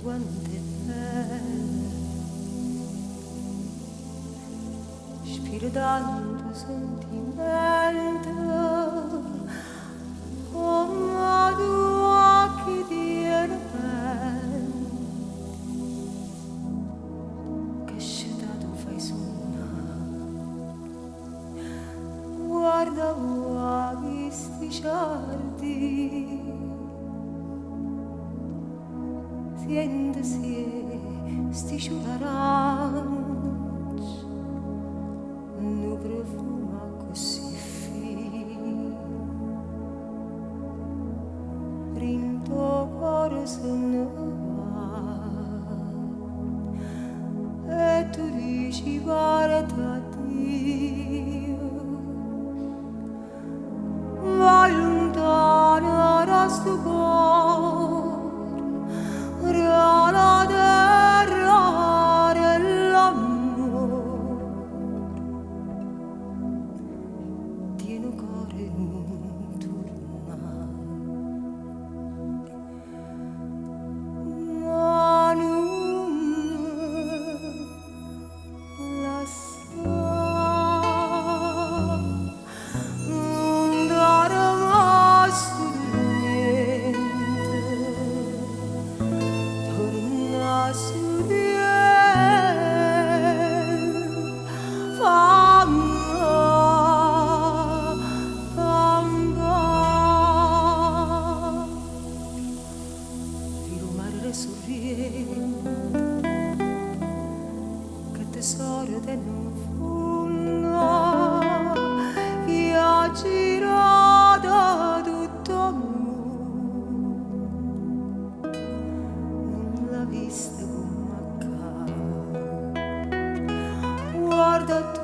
quanto è bella. Spira tanto sentimento, comme tu a chi tiene mente, che scetato fai sunnà. Guarda guà chisti ciardine, siente siè sti sciure arancio, nu profumo accussì fino, dint' 'o core se ne va. E tu dici guarda Dio, vai luntano da stu core, reala terra dell'amore. Tiene 'o core 'e nun turnà. Ma nun me lassà, nun darme stu turmiento, torna a Surriento, famme campà. Vire 'o mare 'e Surriento, che tesoro tene 'nfunno, chi ha girato tutt' 'o munno nun l'ha visto comm' a ccà. Guarda.